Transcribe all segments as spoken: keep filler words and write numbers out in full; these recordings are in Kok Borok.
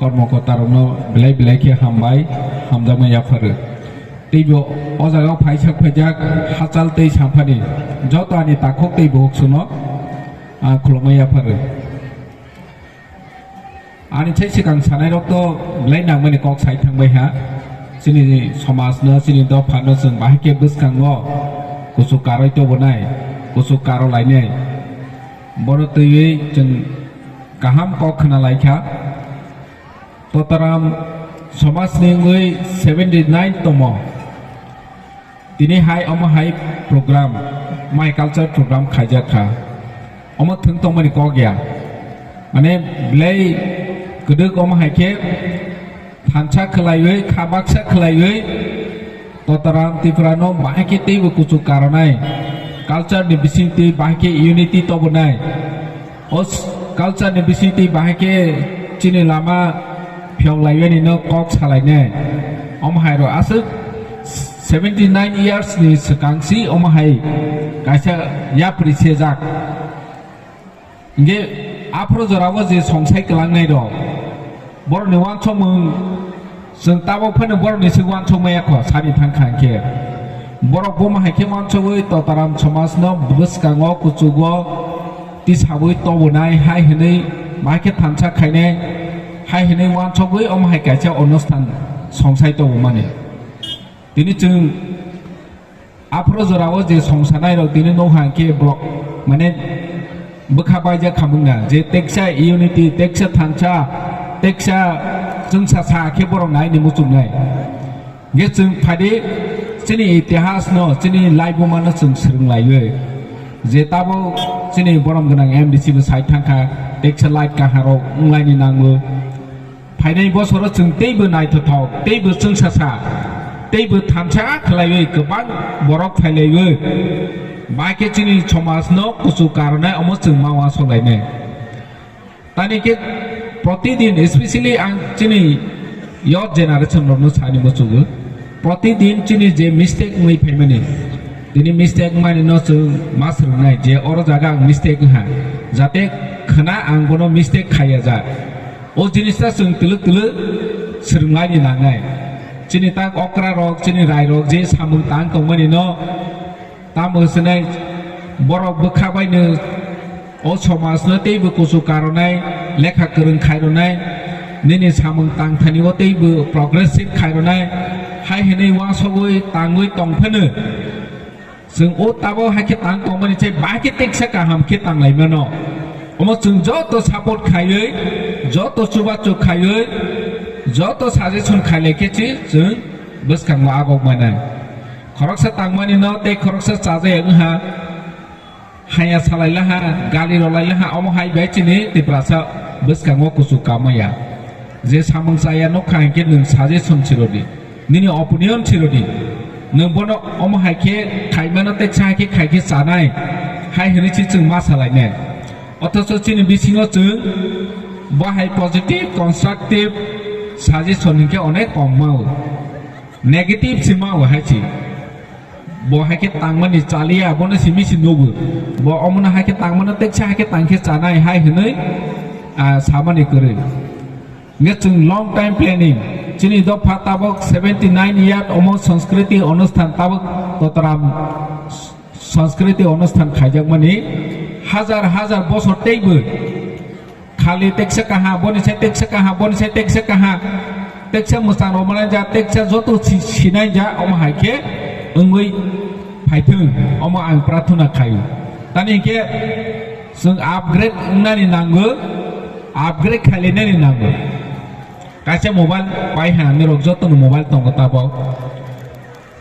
Kormo kotarokno belai belai khe hambai, hamjakma yapharwi. Teibo o jagao phaisak phaijak hachal tei samphani joto ani takhuk tei bukhuksono, ah, khulumma yapharwi. Ani sai swkang sanairok to belai nangmani kok sai thangbai ha. Chini somajno, chini dophano chwng bahai khe bwskango kuchuk karwi tobonai, kuchuk karo lainai. Bono twiwi chwng kaham kok khna lai kha. Totaram somajni wngwi seventy nine tomo. Tini hai omo hai program, mai culture program khaijak kha. Omo thwng tongmani kok ya. Mane belai kwdwk omo hai khe thansa khwlaiwi, kha baksa khwlaiwi, Totaram Tripura no bahai khe teibo kuchuk karonai, culture ni bisingtwi bahai khe unity tobonai. O s-, culture ni bisingtwi bahai khe chini lama phiyok laiwi no kok salainai. Omo hai rok aswk seventy nine years ni swkang si omo hai kaisa yapri sejak. Hingke aphuru jorao je songsai kwlangnai rok, borokni uansukmung chwng tabuk phano borokni se uansuk maya kho, sani thang kha hingke. Borok bomo hai khe uansugwi Totaram somajno bwskango kuchugo tisaui tobonai hai hwnwi, bahai khe thansa khainai hai hwnwi uansugwi omo hai kaisa onusthan songsai tobomani. Tini chwng aphuru jorao je songsanai rok tini nukha hingke bo, mane, bwkha baijak khamung na je teksa unity, teksa thansa, teksa chwngsa sa khe borok naini muchungnai. Hingke chwng phaidi chini itihas no, chini laibuma no chwng swrwng laiwi. Je tabuk chini borom gwnang M D C bo sai thangkha, teksa light kaham rok wnglaini nango. Phainai bosoro chwng teibo naithothok, teibo chwngsasa, teibo thansa khlaiwi kwbang borok phailaiwi. Bahai khe chini somajno kuchuk karonai omo chwng ma uansuk lainai. Tani khe protidin, especially ang chini youth generation rokno sani muchungo, protidin chini je mistake wngwi phaimani, tini mistake wngmani no chwng ma swrwngnai je oro jaga ang mistake wngha, jate khwna ang bono mistake khaiya ja. O jinista chwng twlwk twlwk swrwnglaini nangnai. Chini tak okra rok, chini rai rok je samung tang tongmani no, tamo hwnwi borok bwkha baino o somajno teibo kuchuk karonai, lekha kwrwng khaironai, nini samung tangthani o teibo progressive khaironai, hai hwnwi uansugwi tangwi tongphano. Chwng o tabuk hai khe tang tongmani chai bahai khe teksa kaham khe tang lai mano. Omo chwng joto support khaiwi, joto chubachu khaiwi, joto suggestion khailai khe chi chwng bwskango agok manai. Khoroksa tangmani no tei khoroksa chajak wngha, haya salai laha, gali rwlai laha, omo hai bai chini Tiprasa bwskango kuchuk kamaya. Je samung chaya nukha hinkhe nwng suggestion chirodi. Nini opinion chirodi. Nwng bono omo hai khe khaimano tei cha khe khai khe chanai hai hwnwi se chwng ma salainai. Othocho chini bisingo chwng bo hai positive, constructive suggestion hinkhe onek kom mao. Negative se mao hai se. Bo hai khe tangmani chaliya, bono simi se nugo. Bo omono hai khe tangmano tei cha hai khe tang khe chanai hai hwnwi, ah, samani kwrwi. Hingke chwng long time planning, chini dopha tabok seventy nine year omo sanskriti onusthan tabok Totaram sanskriti onusthan khaijakmani hajar hajar bosor teibo khali teksa kaha, boni sai teksa kaha, boni sai teksa kaha, teksa mwchang rok manai ja, teksa joto si-, sinai ja, omo hai khe wngwi phaithwng, omo ang prarthana khaio. Tani hingke chwng upgrade wngnani nango, upgrade khailainani nango. Kaisa mobile pai ha, nirok jotono mobile tongo tabok.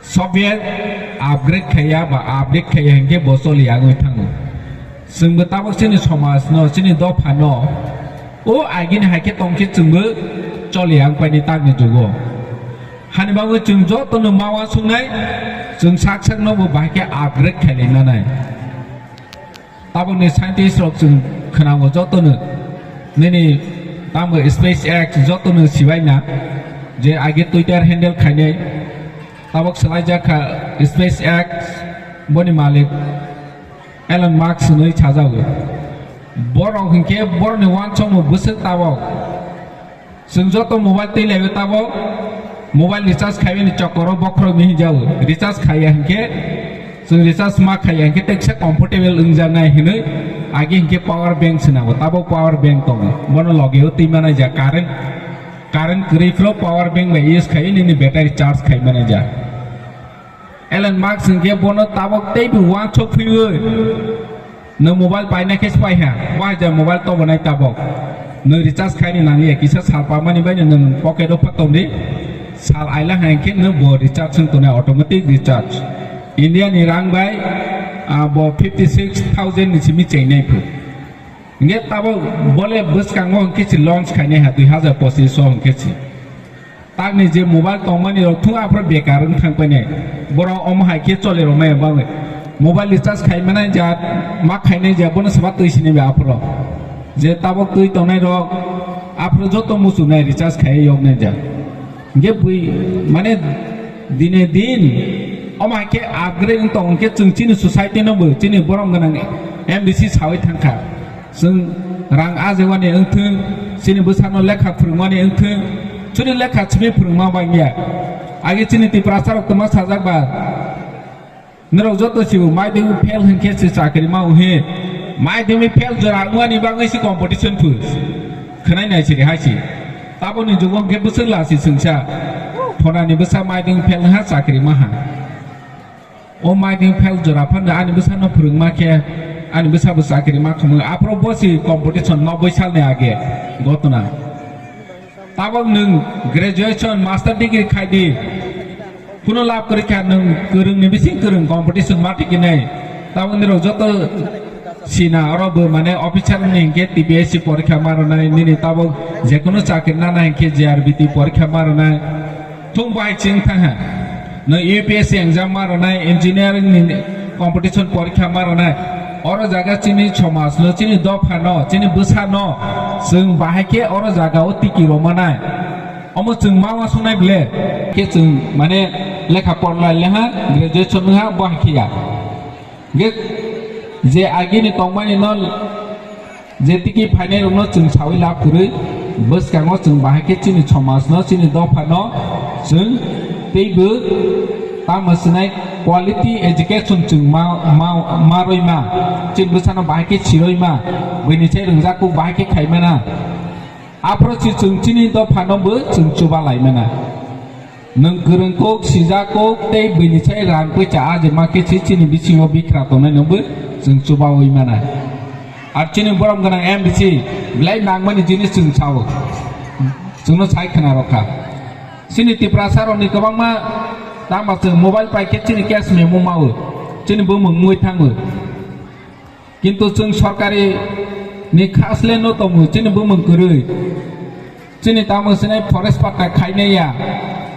Software upgrade khaiya ba update khaiya hinkhe bo choli yagwi thango. Chwngbo tabok chini somajno, chini dophano, o agini hai khe tongkhe chwngbo choli yang paini takni jugo. Hani bagwi chwng jotono ma uansuknai, chwng sak sakno bo bahai khe upgrade khailai nanai. Tabokni scientist rok chwng khwnango jotono nini tamo SpaceX jotono sibaina je age Twitter handle khainai tabok swlaijak kha SpaceX boni malik Elon Musk hinwi sajago. Borok hinkhe borokni uansukmung bwswk tabok Chwng joto mobile twi laio tabok, mobile recharge khaimani chokoro bokhorok ni hinjao. Recharge khaiya hinkhe, chwng recharge ma khaiya hinkhe teksa comfortable wngjaknai hinwi agi hinkhe power bank swnamo, tabok power bank tongo, bono logeo twi manai ja, current, current kwrwi phro power bank bai use khai nini battery charge khai manai ja. Elon Musk hinkhe bono tabok teibo uansuk phiwi. Nwng mobile paina khe se paiha, wahai ja mobile tobonai tabok. Nwng recharge khaini nangya, kisa sal pamani bai nwng pocket o pha tongdi. Sal aila hai khe nwng bo recharge wng tongnai, automatic recharge. India ni rang bai, ah, bo fifty six thousand ni simi chengnai phu. Hinkhe tabok bole bwskango hinkhe se launch khainai ha, dui hazar pochis o hinkhe se. Tamni je mobile tongmani rok thung aphro bekar wng thang painai. Borok omo hai khe choli rok maya bagwi. Mobile recharge khai manai ja, ma khainai ja, bono saba twi sinai ba aphro. Je tabok twi tongnai rok aphro joto muchunai recharge khai yok nai ja. Hinkhe bui mane dine din omo hai khe upgrade wng tong hinkhe chwng chini society no bo chini borom gwnang M D C sawi thang kha. Chwng rang ajewani wngthwng, chini bwsano lekha phwrwngmani wngthwng, chini lekha simi phwrwngma bangya. Agi chini Tiprasa rok twma sajak ba, norok joto sibo madhyamik fail hinkhe se chakri ma uhe. Madhyamik fail jora wngmani bagwi se competition phu. Khwnai nai siri hai si. Taboni jugo hinkhe bwswk lasi chwngsa. Phonani bwsa madhyamik fail ha chakri ma ha. O madhyamik fail jora phano ani bwsano phwrwngma khe, ani bwsa bo chakri ma khumui. Aphro bo si competition noboi salni age gotona. Tabok nwng graduation, master degree khai di. Kuno lab kwrwi kha nwng kwrwngni bising kwrwng competition ma tikinai. Tabok nirok joto sina oro bo mane officer ni hinkhe T P S C porikha ma rwnai, nini tabok jekunu chakri nana hinkhe J R B T porikha ma rwnai. Thung bai ching thang ha. No U P S C exam ma rwnai, engineering ni competition porikha ma rwnai. Oro jaga chini somaj no, chini dopha no, chini bwsa no, chwng bahai khe oro jaga o tiki rw manai. Omo chwng ma uansuknai ble. Khe chwng mane lekha porlai leha, graduation wngha, bo hai khe ya. Ge-, je agini tongmani no, je tiki phainai rokno chwng sawi lab kwrwi, bwskango chwng bahai khe chini somajno, chini dophano chwng teibo tamo sinai quality education chwng ma, ma, ma rwima, chini bwsano bahai khe sirwima, buini sai rwngjak kuk bahai khe khaimana. Aphro si chwng chini dophano bo chwng chuba laimana. Nwng kwrwng kok, sijak kok tei buini sai rang poicha ajima khe si chini bisingo bikra tongnai nwngbo chwng chubaui mana. Ar chini borom gwnang M D C belai nangmani jinis chwng sao. Chwngno sai khna rokha. Chini Tiprasa rokni kwbangma tangba chwng mobile pai khe chini cash memo mao. Chini bumung mui thango. Kintu chwng sorkari ni khasle no tongo, chini bumung kwrwi. Chini tamo sinai forest patta khainai ya.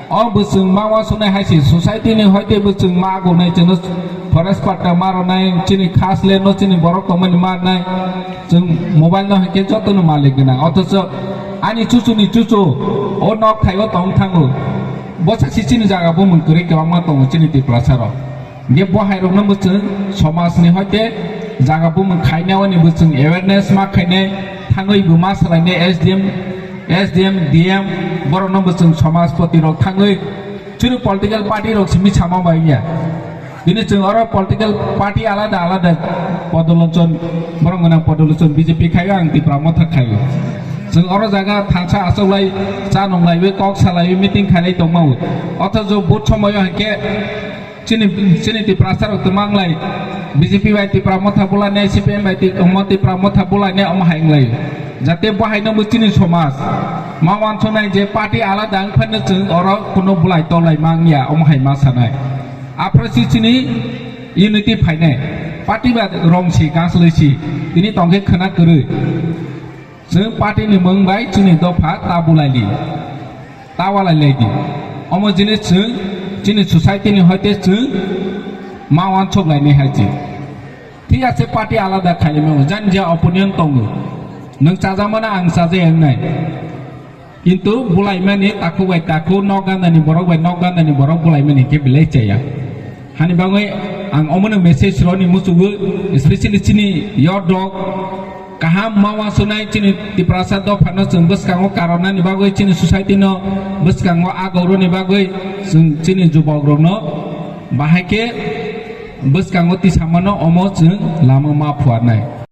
O bwswng ma uansuknai hai si society ni hoite bwswng ma agonai chwngno forest patta ma rwnai, chini khasle no chini borok tongmani ma rwnai. Chwng mobile no hai khe joto no malik gwnang. Othocho ani chuchu ni chuchu o nok thai o tong thango. Bosa si chini jaga bumung kwrwi kwbangma tongo chini Tiprasa rok. Hingke bo hai rokno bo chwng somaj ni hoite jaga bumung khainai oni bo chwng awareness ma khainai thangwi bo ma swlainai S D M, S D M, D M borok no bo chwng somaj poti rok thangwi chwng political party rok simi sama bai ya. Bini chwng oro political party alada alada podolochon borok gwnang podolochon B J P khaio ang Tipra Motha khaio. Chwng oro jaga thansa achoklai cha nonglaiwi kok salaiwi meeting khailai tongmao. Othocho vote somoyo hingke Chini, chini Tiprasa rok twma wnglai, B J P bai Tipra Motha bulai nai, C P M bai Ti-, omo Tipra Motha bulai nai, omo hai wnglai. Jate bo hai no bo chini somaj ma uansuknai je party alada wng phano chwng oro kuno bulai tolai ma wngya, omo hai ma sanai. Aphro si chini unity phainai. Party ba rong si, kasloi si, tini tongkhe khwna kwrwi. Chwng party ni mwng bai chini dopha ta bulai di, ta walai lai di. Omo jinis chwng chini society ni hoite chwng ma uansuk lai nai hai se. Thik ase, party alada khailai mano, jani ja opinion tongo. Nwng chajakmano ang chajaya wngnai. Kintu bulaimani takhuk bai takhuk, nok gandani borok bai nok gandani borok bulaimani khe belai chaya. Hani bagwi ang omono message roni muchungo, especially chini youth rok, Kaham ma uansuknai chini Tiprasa dophano chwng bwskango karonnani bagwi, chini society no bwskango agoroni bagwi chwng chini jubokrokno bahai khe bwskango tisamano omo chwng lama ma phuarnai.